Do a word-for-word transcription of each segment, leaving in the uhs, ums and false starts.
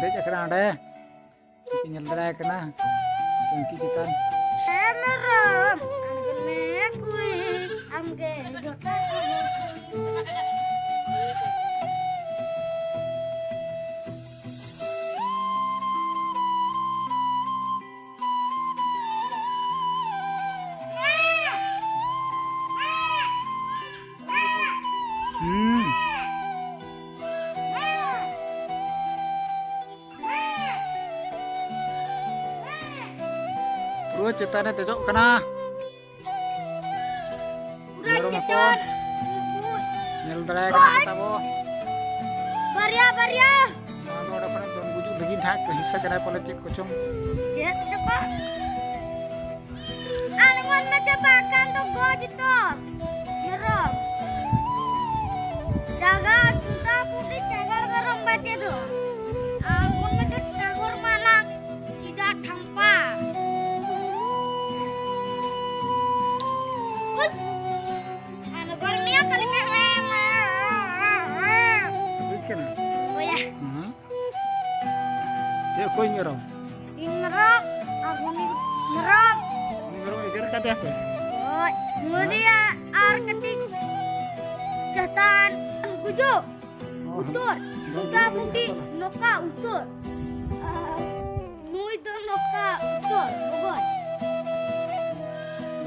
ᱫᱮᱡ ᱟᱠᱟᱱᱟ ᱚᱸᱰᱮ᱾ ᱧᱮᱞ ᱫᱟᱲᱮᱭᱟᱭ ᱠᱟᱱᱟ ᱴᱩᱝᱠᱤ ᱪᱮᱛᱟᱱ᱾ ᱦᱮᱸ ᱢᱮᱨᱚᱢ, ᱟᱬᱜᱚᱱ ᱢᱮ ᱠᱩᱲᱤ, ᱟᱢᱜᱮ ᱡᱚᱴᱟ᱾ ᱦᱩᱸ᱾ ᱯᱩᱨᱟᱹ ᱪᱮᱛᱟᱱ ᱨᱮ ᱫᱮᱡᱚᱜ ᱠᱟᱱᱟ᱾ ᱯᱩᱨᱟᱹ ᱢᱮᱨᱚᱢ ᱦᱚᱯᱚᱱ᱾ ᱪᱮᱛᱟᱱ᱾ ᱧᱮᱞ ᱫᱟᱲᱮᱭᱟᱭ ᱠᱟᱱᱟ ᱠᱚ ᱛᱟᱵᱚ᱾ ᱵᱟᱨᱭᱟ, ᱵᱟᱨᱭᱟ᱾ ᱱᱚᱣᱟ ᱫᱚ ᱚᱸᱰᱮ ᱠᱷᱚᱱᱟᱜ ᱫᱚᱱ ᱜᱩᱡᱩᱜ ᱞᱟᱹᱜᱤᱫ ᱦᱟᱸᱜ ᱠᱚ ᱦᱤᱥᱟᱹ ᱠᱟᱱᱟ ᱯᱟᱞᱮ ᱪᱮᱫ ᱠᱚᱪᱚᱝ᱾ ᱪᱮᱫ ᱪᱚᱠᱚ? ᱟᱬᱜᱚᱱ ᱢᱮ ᱪᱟᱵᱟ ᱠᱷᱟᱱ ᱫᱚ ᱜᱚᱡ ᱩᱛᱟᱹᱨ ᱢᱮᱨᱚᱢ᱾ ᱪᱟᱜᱟᱲ ᱴᱩᱴᱟ ᱯᱩᱴᱤ ᱪᱟᱜᱟᱲ ᱢᱮᱨᱚᱢ ᱵᱟᱪᱮ ᱫᱚ᱾ ᱟᱬᱜᱚᱱ ᱢᱮ ᱪᱚ ᱴᱟᱜᱚᱨ ᱢᱟᱞᱟ ᱪᱤᱫᱟ ᱴᱷᱟᱢᱯᱟ᱾ ᱩᱫ᱾ ᱟᱬᱜᱚᱱ ᱢᱮᱭᱟ ᱛᱟᱞᱤ ᱢᱮᱨᱚᱢ᱾ ᱵᱩᱡᱽ ᱠᱟᱱᱟ? ᱚᱭᱟ᱾ ᱦᱮᱸ᱾ ᱪᱮᱫ ᱚᱠᱚᱭ ᱢᱮᱨᱚᱢ? ᱤᱧ ᱢᱮᱨᱚᱢ, ᱟᱨ ᱩᱱᱤ ᱢᱮᱨᱚᱢ᱾ ᱩᱱᱤ ᱢᱮᱨᱚᱢ ᱮᱜᱮᱨ ᱠᱟᱫᱮᱭᱟ ᱯᱮ? ᱦᱳᱭ, ᱢᱩᱨᱤᱭᱟ ᱟᱨ ᱠᱟᱹᱴᱤᱡ ᱪᱮᱛᱟᱱ ᱜᱩᱡᱩᱜ ᱚ, ᱩᱛᱟᱹᱨ, ᱫᱚᱱ ᱩᱛᱟᱹᱨ ᱜᱩᱡᱩᱜ ᱞᱟᱹᱜᱤᱫ ᱵᱩᱴᱤ ᱦᱚᱯᱚᱱᱟ᱾ ᱱᱚᱠᱟ ᱩᱛᱟᱹᱨ᱾ ᱱᱩᱭ ᱫᱚ ᱱᱚᱠᱟ ᱩᱛᱟᱹᱨ, ᱵᱚᱜᱚᱡ᱾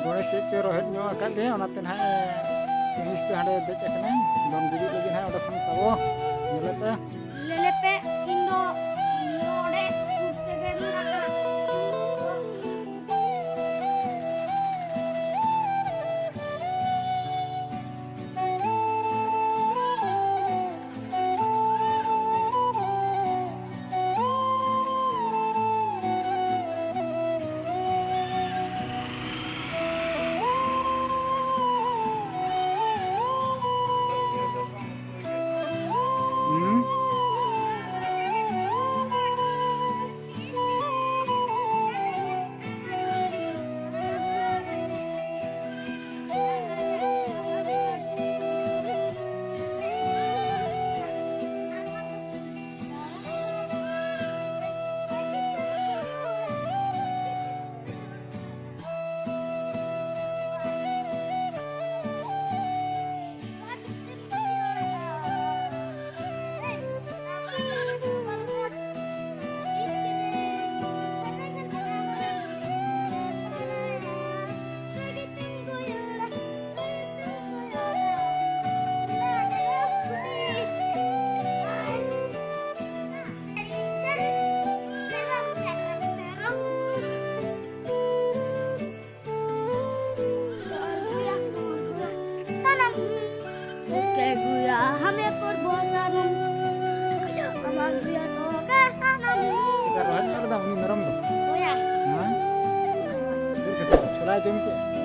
ᱜᱚᱬᱮ ᱪᱮᱫ ᱪᱚ ᱨᱚᱦᱮᱫ ᱧᱚᱜ ᱟᱠᱟᱫ ᱜᱮ, ᱚᱱᱟᱛᱮ ᱱᱟᱦᱟᱜ ᱮ ᱦᱤᱸᱥ ᱛᱮ ᱦᱟᱸᱰᱮ ᱫᱮᱡ ᱟᱠᱟᱱᱟᱭ᱾ ᱫᱚᱱ ᱜᱩᱡᱩᱜ ᱞᱟᱹᱜᱤᱫ ᱱᱟᱦᱟᱜ ᱚᱸᱰᱮ ᱠᱷᱚᱱ ᱛᱟᱵᱚ ᱧᱮᱞᱮ ᱯᱮ᱾ ᱧᱮᱞᱮ ᱯᱮ, ᱤᱧ ᱫᱚ ᱱᱚᱰᱮ ᱥᱩᱨ ᱛᱮᱜᱮ ᱢᱮᱱᱟᱜᱼᱟ᱾ हमें तोर बहुत सारा। हमार दिया तो कैसा ना मिली। ᱪᱮᱫᱟᱜ ᱨᱚᱦᱮᱫ ᱧᱚᱜ ᱠᱟᱫᱟᱢ ᱩᱱᱤ ᱢᱮᱨᱚᱢ ᱫᱚ? होया। ᱦᱮᱸ? ᱪᱮᱫ ᱠᱟᱛᱮ? ᱪᱷᱳᱞᱟᱭ ᱡᱚᱢ ᱠᱮᱫ?